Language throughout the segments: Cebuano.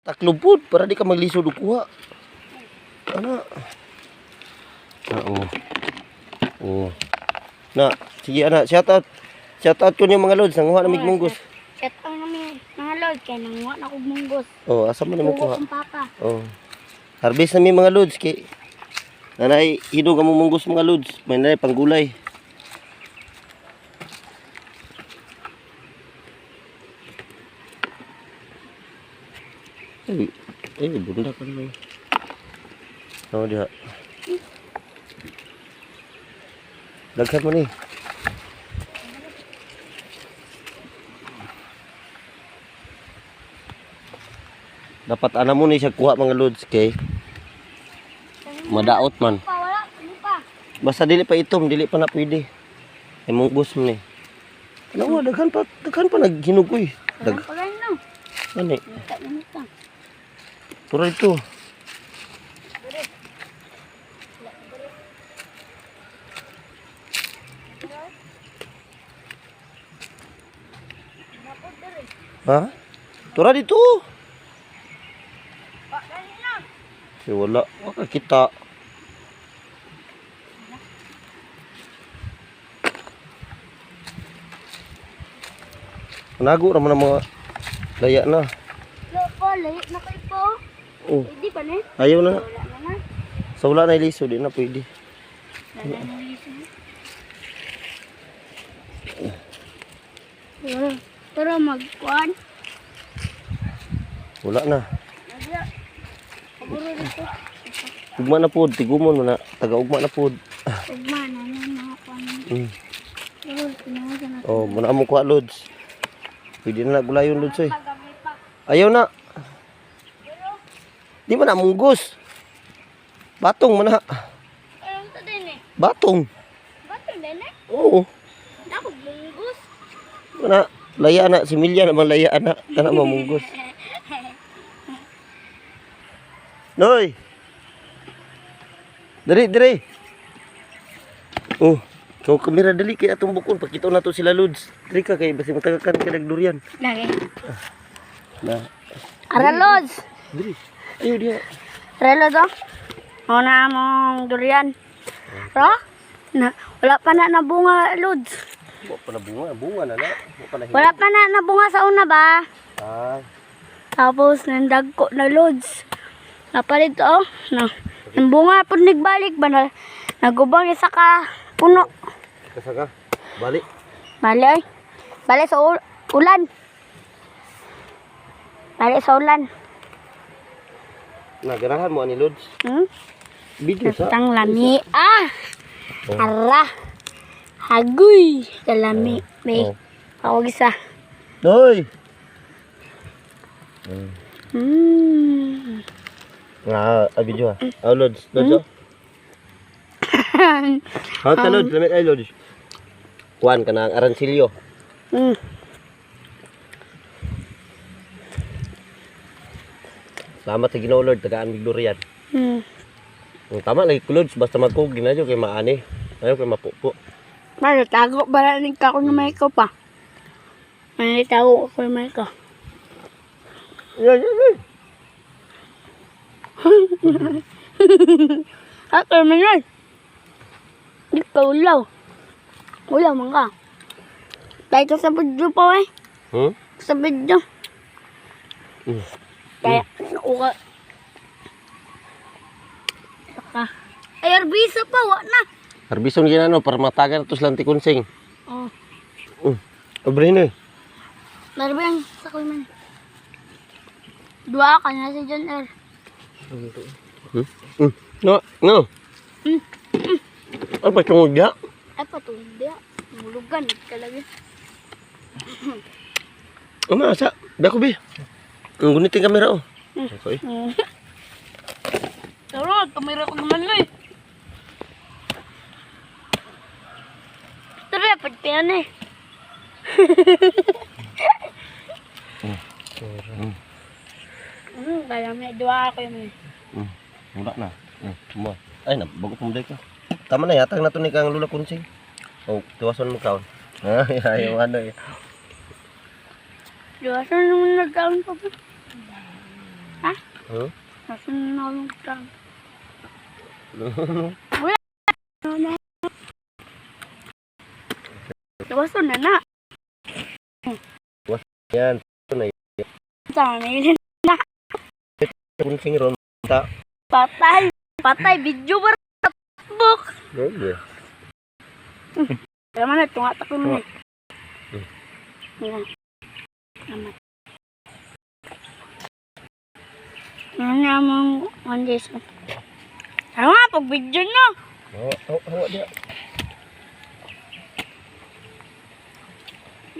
Taklob pod para di ka maglisod og kuha. Ana. Ah, oh. Oh. Na, sige ana, shout out. Shout out ko niyo mga lods, nanguha na mig munggos. Shout out namin mga lord kay nanguha na kog munggos. Oh, asa man nimo Kuha kuha? kong papa. Oh. Harvest na mi mga lods kay nanay hinog ang munggos mga lods, may nanay panggulay. Ay, ay, bunda ka naman. Oh, diha. Daghan mo ni. Dapat ana mo ni siya kuha mga lods kay madaot man. Pa wala, ano pa? Basta dili pa itom, dili pa na pwede. Ay mong bus mo ni. Ano nga, daghan pa naghinog uy. Dag, Daghan pa ganun no. ano eh. Kita na ito. Puro ito. Ha? Tura dito. Eh, wala. Wala kita. Nago ra man ang mga laya na. Wala pa, layo na kayo po. Oh, Pwede pa na. ayaw na. Wala na na. Sa wala na iliso, di na pwede. Wala na liso. Wala. Tara magkuan. Wala na. Paburo dito. Ugma na pod, tigumon mo na. Taga-ugma na pod. Ugma na na mga kuan. Pero tinuod na. Oh, muna among kuha lods. Pwede na na gulayon lods oy. Pagamay pa. Ayaw na. Di man na munggos. Batong man na. Alam to din eh. Batong. Bato din eh. Oo. Ako munggos. Mana laya na si Milya naman laya na kana mamunggos. Noy. Diri diri. Oh, kau kamera dali kay atong bukon pakita na to sila lods. Diri ka kay basi matagakan ka nagdurian. Lagi. Na, Ara lods. diri. Ayo dia. Ara lods oh. Mo na among durian. Ra? Na, wala pa na nabunga lods. Wa pa na bunga, bunga na na. Wa pa na hinog. Wala pa na nabunga sa una ba? Ah, Tapos nandagko na lods. Napalit oh. Na. Ang bunga po nagbalik ba na nagubang isa ka puno. kasaka. Balik. Bali ay. Bali sa ulan. Bali sa ulan. Na ganahan mo ani lods. Video sa. Tang lami. Ah! Oh. Ara. Haguy. Kalami. May Oh. ako isa. Noy. Nga, ah, video ah. Ah, lods. Lods oh. Ha, ta lods, lamit ay lods. Kuan ka na ang aransilyo. Salamat sa Ginoo Lord, tagaan mig durian. Ang tama lagi ko lods, basta magkog gina kay maani. Ayaw kay mapupo. Maro, tago ba rin ka kung may ko pa? May tago ko may ko. Yeah, yeah, yeah. Ah, terminal. Di ka ulaw. Ulaw man ka. Tayo ka sa video pa eh. Sa video. Kaya, uka. Saka. Ay, arbisa pa, wa na. Harbison ginano para matagan to silang tikonsing. Oh, Abre na. Marben, sa kuy man. Dua ka na si John R. No, no. Ay, patungod ya. Ay, patuloy dia. Mulugan, talaga. Ano, asa? Dako bi. Ang gunit yung kamera oh. Okay. Pero, kamera ko naman eh. Tara, pagpian eh. Kaya may dua ako yun eh. Wala na. Mo. Ay na, bago pumday ka. Tama na yatag na to ni kang Lula Kunsing. Oh, tuwason mo kaon. Ay, ayaw ano eh. Dua sa naman nagkaon pa ba? Huh? Nasa na yung tag. Wala. Na. Tawaso na na. Yan. Tama na yun. Kunsing ron. Ta. Patay. Patay. Video ba? Facebook. Grabe. Tama na. Tunga ko na eh. Yan. Tama. Ano na mong one day so. Tama nga, pag video na. Hawa, hawa, hawa dia.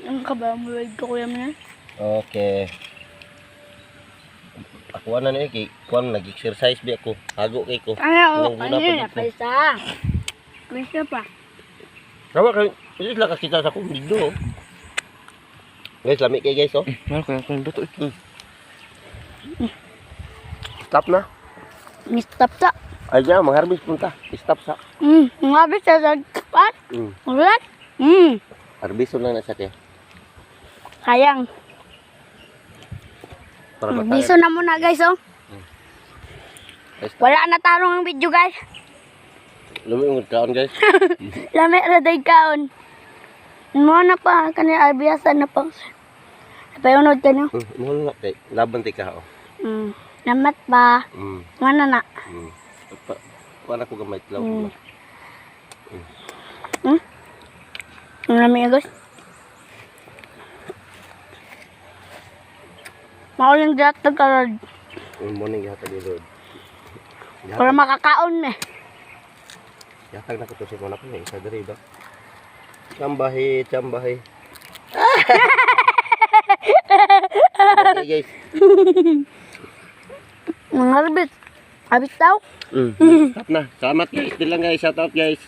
Ang kabang ko kuya mo na. Okay. Ako na ni kay kuan nag-exercise bi ako. Hago kay ko. Ay, oo. Walang guna Ano pa yun? dito. Paisa. Paisa pa. Hawa kay bilis lang kakita sa akong video. Oh. Guys, lami kay guys oh. Meron kaya kung luto eh. Stop na. Mistap ta. Ay diyan, mangharvest punta. Stop sa. Nga ba sa sagpat? Ulan? Harvest lang na sa kay. Sayang. Para matayo. Biso na muna guys oh. Guys, Wala na tarong ang video guys. Lumi yung kaon guys. Lami ra day kaon. Mo na pa kani albiyasan na pa. Napayunod ka no. Mo na kay laban ti ka oh. Namat ba? Mana na? Pa, kuan ako gamay tlaw. Ang lami guys. Mauling drat karod Morning gihatag ni Lord. para makakaon eh. Yatag na ko to si Mona ko isa diri ba. Chambahi, chambahi. Okay guys. Mga arbit. Abit daw. Stop na. Salamat guys. Dilang guys. Shout out guys.